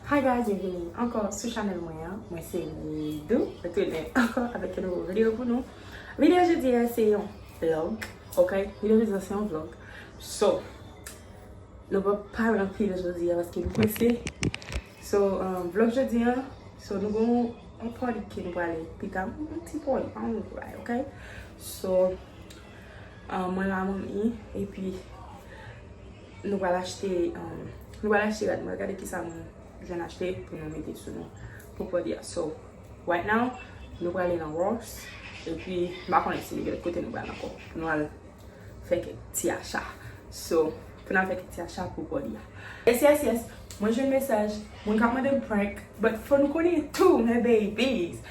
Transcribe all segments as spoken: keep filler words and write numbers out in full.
Hi guys, byenvini ankò sou chanèl mwen an. Mwen se Nidou, retounen ankò avèk yon nouvo videyo pou nou. Videyo jodi a se yon vlog, ok? Videyo jodi a se yon vlog. So, nou p ap pale anpil jodi a paske nou prese. So, um, vlog jodi a, so nou gon yon party ke nou prale pita, yon ti party, pa yon gwo bagay, ok? So, um, mwen la manmi, epi nou pral achte, um, nou pral achte rad, mwen gade kisa mwen jwenn achte pou nou mete sou nou pou party a. So, right now, nou prale nan Ross, epi m pa konnen si nou gen lòt kote nou pral ankò, pou nou al fè kèk ti acha. So, pou n al fè kèk ti acha pou party a. Yes, yes, yes, mwen jwenn mesaj, moun k ap mande m prank, but fò nou konnen tou, my babies.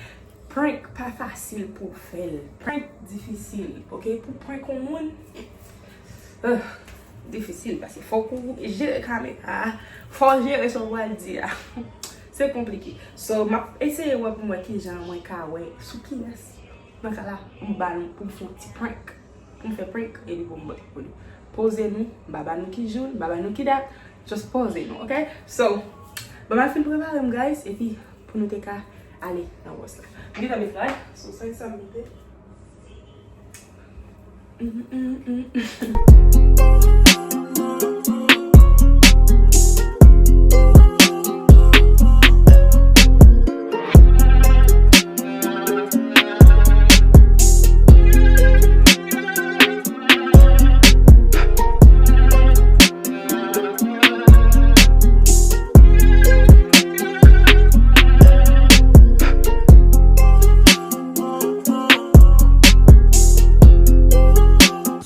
Prank pa fasil pou w fè l. Prank difisil, ok? Pou prank yon moun, uh, difisil, paske fòk ou jere kamera a, fò w jere sa w pral di a. Se konplike. So, m ap eseye wè pou m wè kijan mwen ka wè sou kiyès nan ka la, m ba nou pou m fè yon ti prank. Pou m fè prank, epi pou m pote pou li. Poze nou, m pa ba nou ki jou, m pa ba nou ki dat, just poze nou, ok? So, ban m al fin prepare m, guys, epi pou nou te ka ale nan Ross la. M gentan met rad, so, sa e sa m mete. Mm, mm, mm, mm.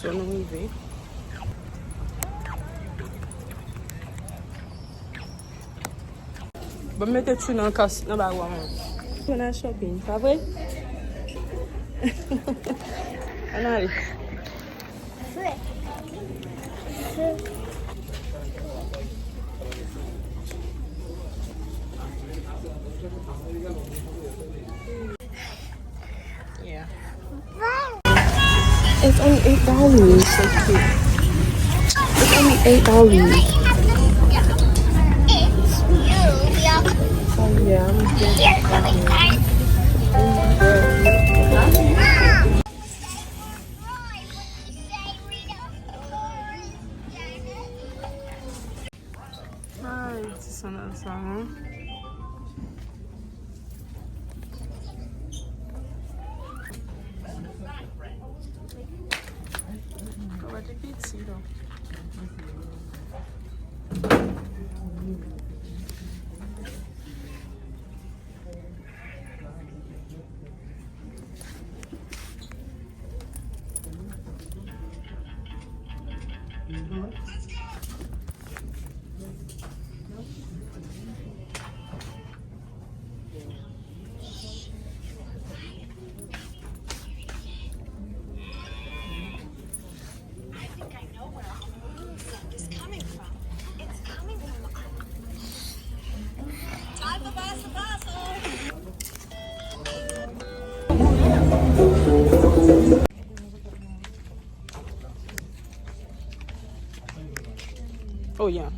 So, nou rive. Ban m mete tchouna nan kas, nan bagay mwen. Tchouna shopping, pa vre? Ann ale. Yeah. It's only eight dollars. So cute. It's only eight dollars. Oh yeah, I'm good. Ay, ti sandal sa, hein? Kaba te piti, non. I think I know where all the food stuff is coming from. It's coming from Time for us to bustle. Oh yeah.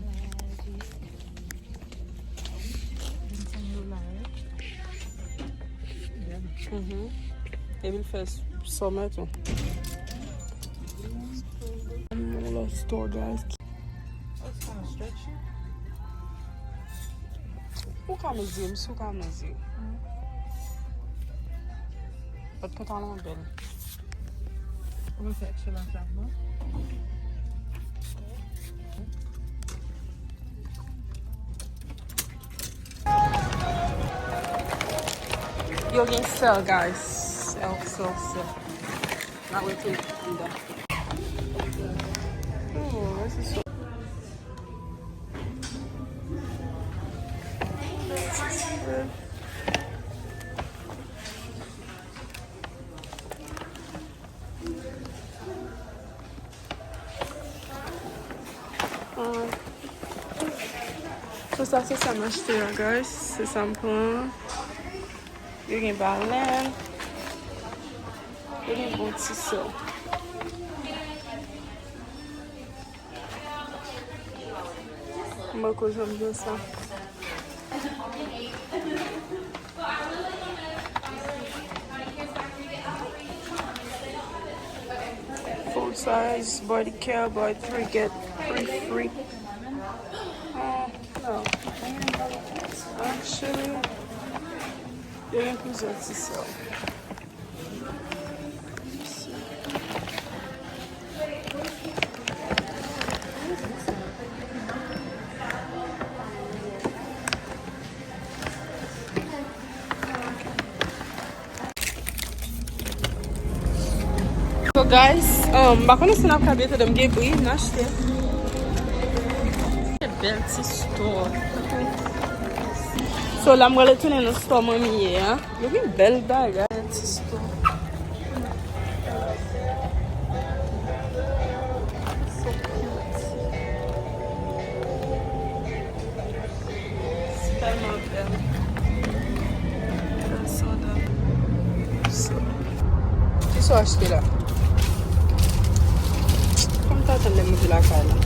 Mhm. Epi l fè s-, sòmè tou. Yon lòt store, guys. Ou ka mezi, m si w ka mezi. Lòt pantalon an bèl. Ou vle fè aksyon la sa bon? Yo gen sale, guys. Sale, sale, sale. N ap retounen anndan. Oh, this is so Ah. So sa se sa m achte a, guys. Se sa m pran. Yo gen balèn. Yo gen bon ti sale. M poko janm gen sa. Full size body care, buy three get three free. Uh, no. Actually, they include that itself. So guys, um, m pa konnen si n ap ka byen tande m gen bri, n achte. Bèl ti store. So la m prale tounen nan store mwen m ye a. Yo gen bèl bagay ti store. So cute. Se tèlman bèl. Bèl soda. So. Kisa w achte la? Kòm ta tann lè m moute lakay la.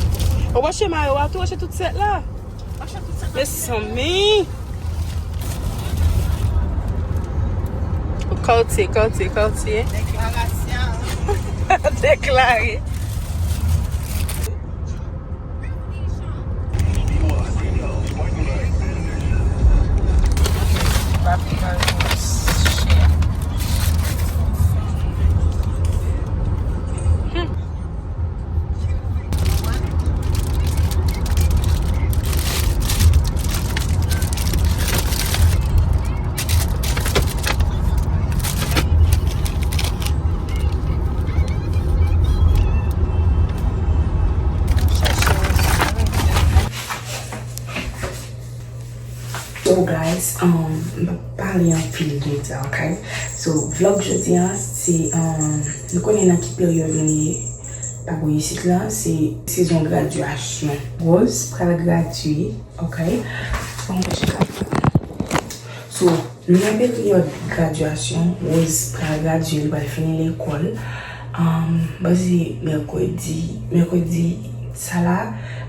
Ou wache mayo a tou, wache tout sèt la. Mezanmi. Katye, katye, katye. Deklarasyon. Deklare. So guys, um, m p ap pale anpil de sa, ok? So, vlog jodi a, se, um, nou konnen nan ki peryòd nou ye, pa bò isit la, se sezon gradyasyon. Rose pral gradye, ok? Bon, mwen chita. So, nou nan peryòd gradyasyon, Rose pral gradye, li pral fini lekòl. Um, m panse mèkredi, mèkredi sa la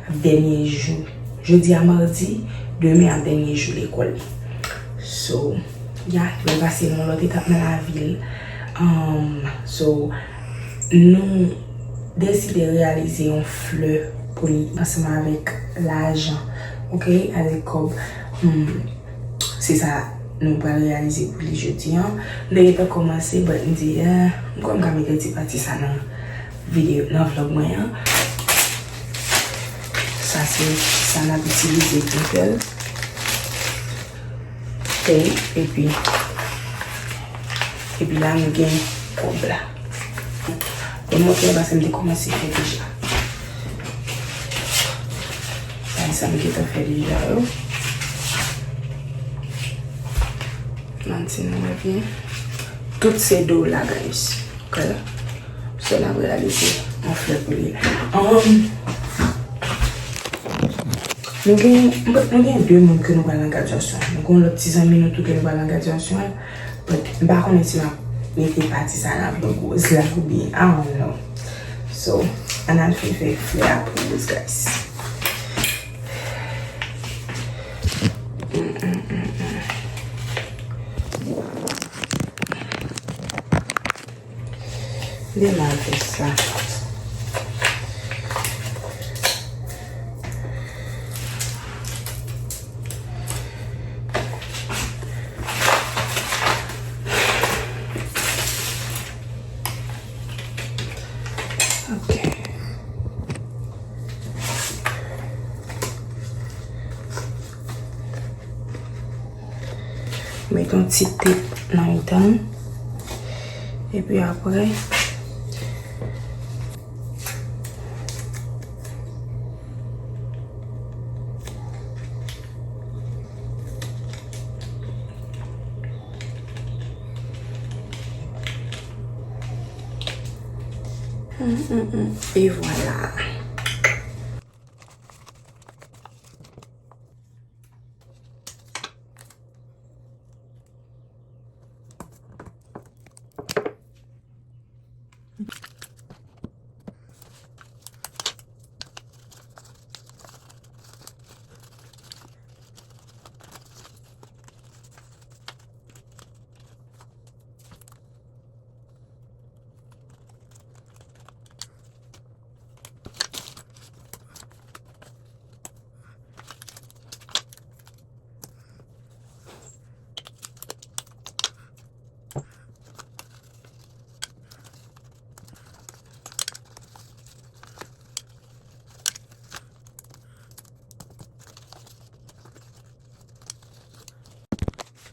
ap dènye jou. Jodi a madi, demen ap dènye jou lekòl li. So, ya, li pral pase yon lòt etap nan lavi l. Um, so, nou deside reyalize yon flè pou li ansanm avèk lajan, ok, avèk kòb. Hmm, se sa nou pral reyalize pou li jodi a. M te gentan kòmanse, but m di, ah, m kwè m ka mete ti pati sa nan videyo, nan vlog mwen an. Sa se sa n ap itilize pou fè l. Ok, epi, epi la nou gen kòb la. Bon, m montre nou paske m te kòmanse fè deja. Bagay sa m gentan fè deja yo. Nan ti nou wè byen. Tout se do la, guys. Ok. So, n ap reyalize yon flè pou li. Um, nou gen, nou gen de moun ke nou pral nan gradyasyon. Nou gen yon lòt ti zanmi nou tou ke nou pral nan gradyasyon. But m pa konnen si m ap mete pati sa nan vlog Rose la oubyen, I don't know. So, ann al fin fè flè a pou Rose, guys. Mm, mm, mm, mm. Li mal fè sa. Ok. Met yon ti tep nan mitan l. Epi apre, mm, mm, mm. E vwala.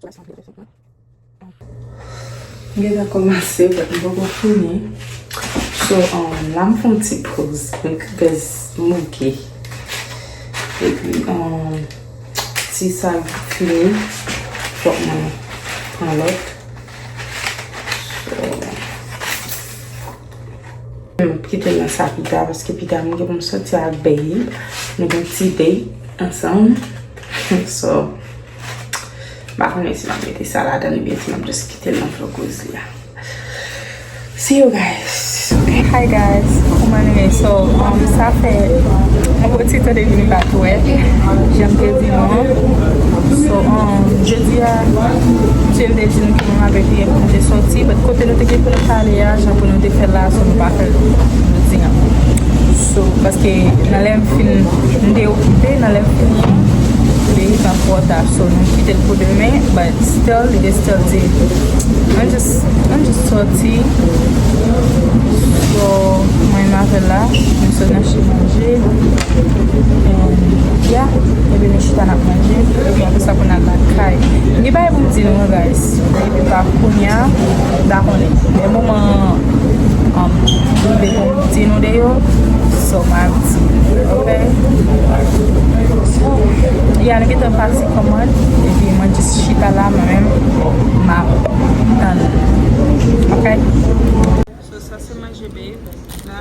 M gentan kòmanse, but m poko fini. So, um, la m fè yon ti poz, m k-, 'cause m wouke. Epi, um, ti sa fini, fòk mwen pran lòt. So, m kite l nan sa pita, paske pita m gen pou m soti ak Babe. Nou gen ti date ansanm. So, m pa konnen si m ap mete sa ladan oubyen si m ap just kite l nan vlog Rosie a. See you guys. Hi guys, kòman nou ye? So, um, sa fè yon bon ti tan depi nou pa t wè, jan m te di nou an. So, um, jodi a, misye m te di nou ke nou avè kliyè pou nou te sòti, but kote nou te gen pou nou t ale a, jan pou nou te fè l la, so nou pa fè l jodi a. So, paske nan lè m fin, m te okipe, nan lè m fini an, li te gentan twò ta, so nou kite l pou demen, but still, li te still di, ann just, ann just sòti. So, mwen menm avè l la, nou sot nan achte manje. And, yeah, epi nou chita n ap manje, epi apre sa pou n al lakay. Gen bagay pou m di nou, guys, epi pa kounye a, m pa konnen. Men moman, um, rive pou m di nou de yo, so m ap di, ok? So, yeah, nou gentan pase kòmand, epi mwen just chita la, mwen menm, m ap tann, ok? So, sa se manje, babe. La,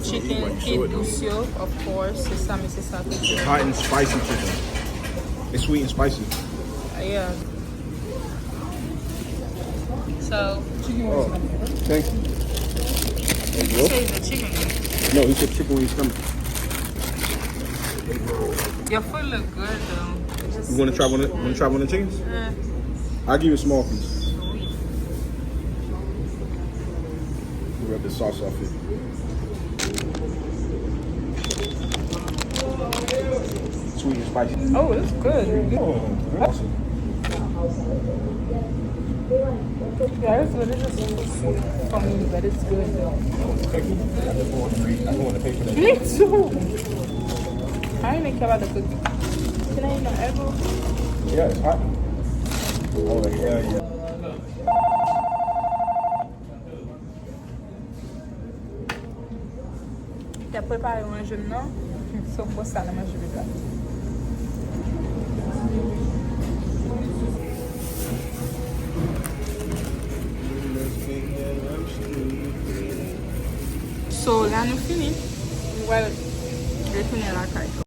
chicken ki dous yo, of course, se sa, men se sa tou. It's hot and spicy chicken. It's sweet and spicy. Yeah. So, oh, thank you. There you go. Say the chicken. No, he said chicken wings coming. Your food look good though. You wanna try one of, wanna try one of the chickens? Eh. I'll give you a small piece. Sweet. Rub the sauce off it. Sweet and spicy. Oh, it's good. Oh, awesome. Yeah, it's good. It's just too sweet for me, but it's good though. Me too. I ain't even care about the cookie. Can I eat my apple? Yeah, it's hot. Oh, yeah, yeah. Te prepare manje m nan. So, bon, sa nan manje m la. So, la nou fini. Well, retounen lakay.